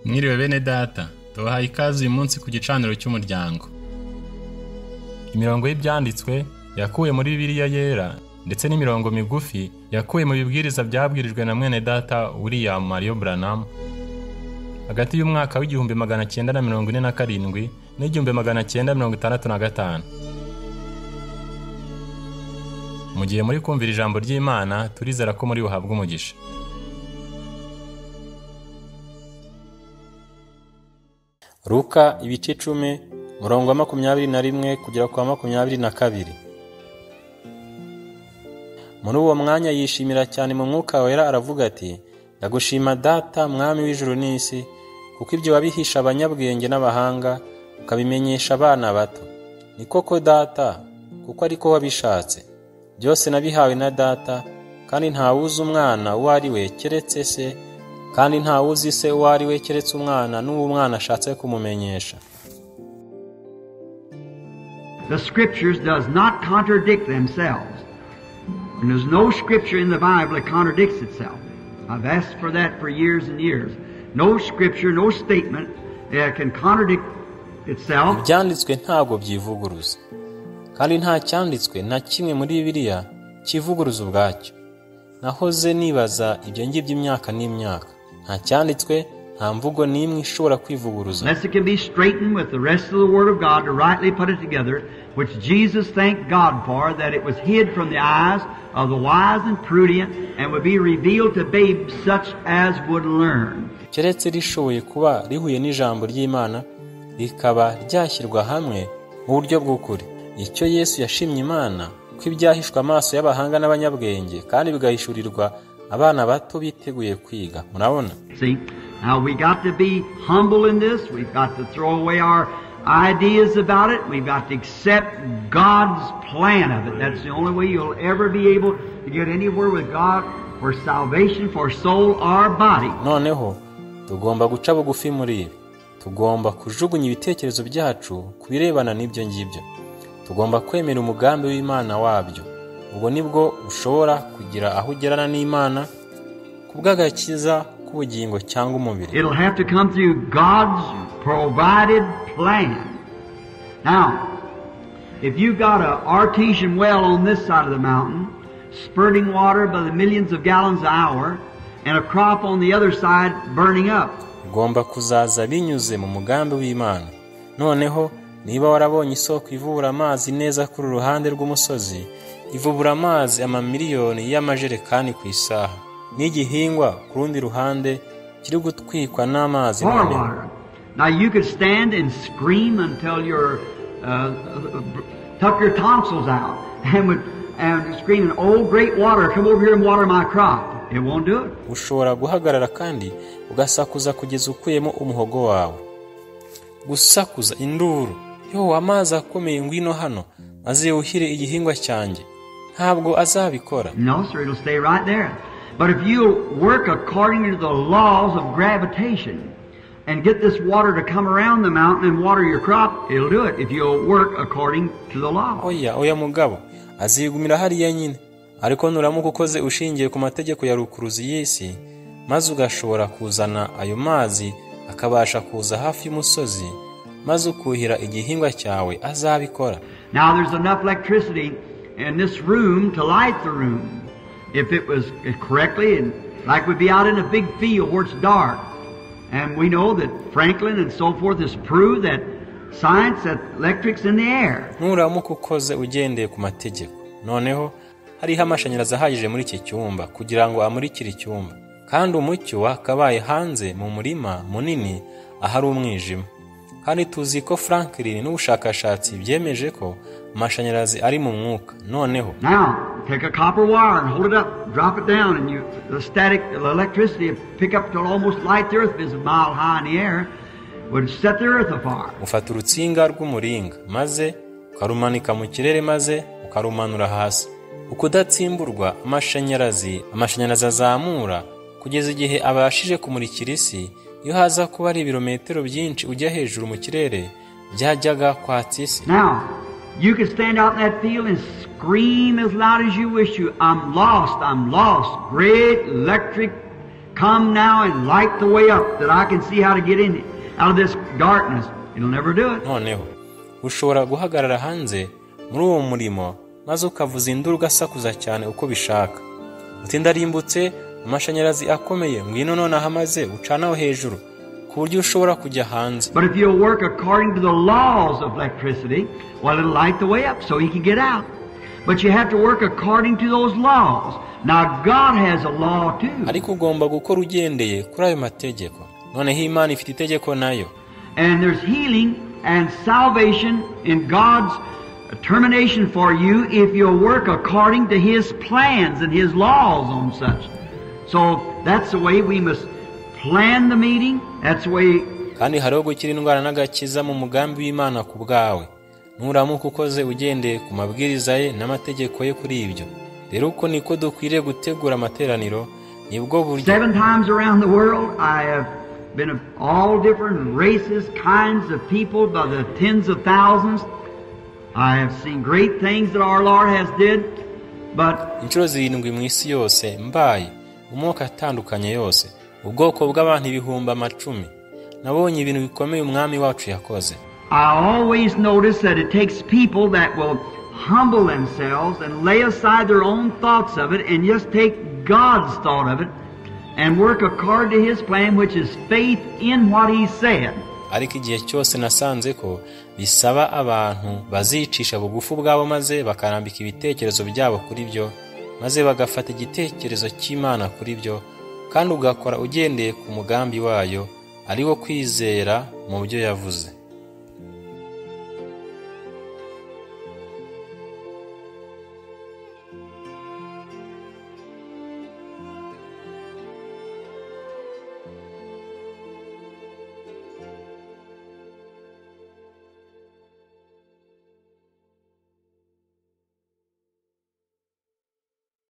Mwiriwe bene data, tubahaye ikaze uyu munsi ku gicaniro cy'umuryango. Imirongo y'ibyanditswe yakuwe muri Bibiliya yera ndetse n'imirongo migufi yakuwe mu bibwiriza byabwirijwe na mwene data William Mario Branham hagati y'umwaka w'1947 n'1965. Mu gihe muri kumvira ijambo ry'Imana, turizera ko muri buhabwe umugisha. Luka ibice 10 murongo wa 21 kugera kwa 22. Muri uwo mwanya yishimira cyane mu mwuka wera aravuga ati: Ndagushima Data mwami w'ijuru n'isi, kuko ibyo wabihisha abanyabwenge n'abahanga ukabimenyesha abana bato. Ni koko Data, kuko ariko wabishatse. Byose nabihawe na Data, kandi ntawuzi umwana uwo ari we keretse se, kandi ntawuzi se uwo ari we keretse umwana n'uwo umwana ashatse kumumenyesha. The scriptures does not contradict themselves. And there's no scripture in the Bible that contradicts itself. I've asked for that for years and years. No scripture, no statement that can contradict itself. Ibyanditswe ntabwo byivuguruza. Kandi nta cyanditswe na kimwe muri Bibiliya kivuguruza ubwacyo. Nahoze nibaza ibyo ngibyo imyaka n'imyaka. Nta cyanditswe, nta mvugo n'imwe ishobora kwivuguruza. Unless it can be straightened with the rest of the Word of God to rightly put it together, which Jesus thanked God for, that it was hid from the eyes of the wise and prudent and would be revealed to babes such as would learn. Keretse rishoboye kuba rihuye n'ijambo ry'Imana rikaba ryashyirwa hamwe mu buryo bw'ukuri. Icyo Yesu yashimye Imana ko ibyahishwe amaso y'abahanga n'abanyabwenge kandi bigahishurirwa abana bato biteguye kwiga. Murabona? See, now we got to be humble in this. We've got to throw away our ideas about it. We've got to accept God's plan of it. That's the only way you'll ever be able to get anywhere with God for salvation for soul or body. Noneho tugomba guca bugufi muri ibi. Tugomba kujugunya ibitekerezo byacu ku birebana n'ibyo ngibyo. Tugomba kwemera umugambi w'Imana wabyo. Ubwo nibwo ushobora kugira aho ugerana n'Imana kubw'agakiza k'ubugingo cyangwa umubiri. It'll have to come through God's provided plan. Now, if you've got an artesian well on this side of the mountain, spurting water by the millions of gallons an hour, and a crop on the other side burning up. Igomba kuzaza binyuze mu mugambi w'Imana. Noneho niba warabonye isoko ivubura amazi neza kuri ruhande rw'umusozi, ivubura amazi amamiliyoni y'amajerekani ku isaha, n'igihingwa ku rundi ruhande kiri gutwikwa n'amazi noneho. Now you could stand and scream until you're tuck your tonsils out and screaming, "Oh great water, come over here and water my crop." It won't do it. Ushobora guhagarara kandi ugasakuza kugeza ukuyemo umuhogo wawe. Gusakuza induru, yo amazi akomeye ngwino hano maze yuhire igihingwa cyanjye. Ntabwo azabikora. No sir, it'll stay right there. But if you work according to the laws of gravitation and get this water to come around the mountain and water your crop, it'll do it if you'll work according to the law. Oya, oya mugabo, azigumira hariya nyine. Ariko nuramuka ukoze ushingiye ku mategeko ya rukuruzi y'isi, maze ugashobora kuzana ayo mazi akabasha kuza hafi y'umusozi, maze ukuhira igihingwa cyawe, azabikora. Now there's enough electricity in this room to light the room. If it was correctly, and like we'd be out in a big field where it's dark. And we know that Franklin and so forth has proved that science, that electric's in the air. Nuramuka ukoze ugendeye ku mategeko. Noneho hariho amashanyarazi ahagije muri iki cyumba kugira ngo amurikire icyumba. Kandi umucyo wakabaye hanze mu murima munini ahari umwijima. Kandi tuzi ko Franklin n'ubushakashatsi byemeje ko amashanyarazi ari mu mwuka. Noneho Now, take a copper wire and hold it up, drop it down, and you, the static electricity will pick up till almost light the earth, if it's a mile high in the air, would set the earth afire. Ufata urutsinga rw'umuringa maze ukarumanika mu kirere maze ukarumanura hasi. Ukudatsimburwa amashanyarazi azamura kugeza igihe abashije kumurikira isi. Iyo haza kuba ari ibirometero byinshi ujya hejuru mu kirere byajyaga kwatsa isi. Now, you could stand out in that field and scream as loud as you wish to, "I'm lost, I'm lost. Great electric Come now and light the way up that I can see how to get in out of this darkness. It'll never do it. Noneho ushobora guhagarara hanze muri uwo murimo maze ukavuza induru ugasakuza cyane uko bishaka uti ndarimbutse amashanyarazi akomeye ngwino nonaha maze ucanaho hejuru ku buryo ushobora kujya hanze. But if you'll work according to the laws of electricity, well, it'll light the way up so you can get out. But you have to work according to those laws. Now, God has a law too. Ariko ugomba gukora ugendeye kuri ayo mategeko. Noneho Imana ifite itegeko nayo. And there's healing and salvation in God's termination for you if you'll work according to His plans and His laws on such. So that's the way we must plan the meeting. That's the way. Kandi hariho gukira indwara n'agakiza mu mugambi w'Imana ku bwawe. Nuramuka ukoze ugendeye ku mabwiriza ye n'amategeko ye kuri ibyo. Rero uko niko dukwiriye gutegura amateraniro, nibwo buryo. 7 times around the world I have been of all different races, kinds of people, by the tens of thousands. I have seen great things that our Lord has did, but inshuro 7 mu isi yose mbaye mu moko atandukanye yose, ubwoko bw'abantu 10,000, nabonye ibintu bikomeye umwami wacu yakoze. I always notice that it takes people that will humble themselves and lay aside their own thoughts of it and just take God's thought of it and work according to His plan, which is faith in what He said. Ariko igihe cyose nasanze ko bisaba abantu bazicisha bugufi ubwabo maze bakarambika ibitekerezo byabo kuri byo, maze bagafata igitekerezo cy'Imana kuri byo, kandi ugakora ugendeye ku mugambi wayo, ari wo kwizera mu byo yavuze.